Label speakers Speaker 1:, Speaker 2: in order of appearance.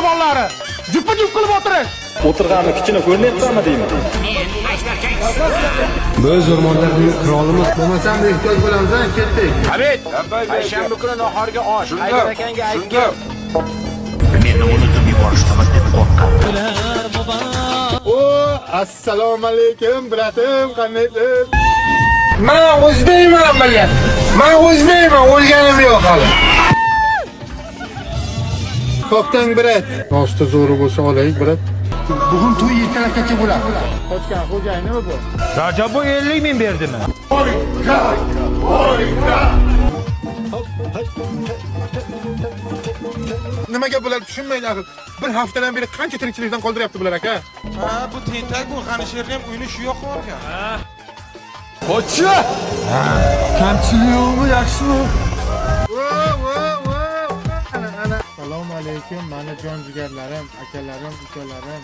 Speaker 1: Bolalar, jupa-jup qilib o'tirish.
Speaker 2: O'tirg'ani kichkina ko'rinyaptimi deyman.
Speaker 3: Biz o'rmonlarning qirolimiz.
Speaker 4: Bo'lmasam ehtiyoj bo'lamiz, ha, ketdik.
Speaker 1: Habib, payshanba kuni nahorga osh. Haydar akangga aytgin.
Speaker 5: Meni unutib yuborishdimi deb qo'rqaman.
Speaker 4: O, assalomu alaykum, bratim, qandaysiz? Men o'zbekman bilan. Men o'zbekman, o'lganim yo'q hali. To'xtang, brat. Nosta zo'ri bo'lsa olaylik, brat. Bugun to'y ertalabgacha bo'ladi. Qochgan xo'jayinimi bu?
Speaker 1: Rajab bu 50 ming berdimi?
Speaker 4: Nimaga bular tushunmaydi axir? Bir haftadan beri qancha tirikchilikdan qoldiryapti bular aka?
Speaker 6: Ha, bu tentak bu Xanisherni ham uyini shu yoqqa olgan.
Speaker 3: Kamchilik yo'qmi, yaxshimi?
Speaker 4: Vo, vo, vo. Ana, ana. Assalomu alaykum, mani jon jigarlarim, akalarim, ukalarim.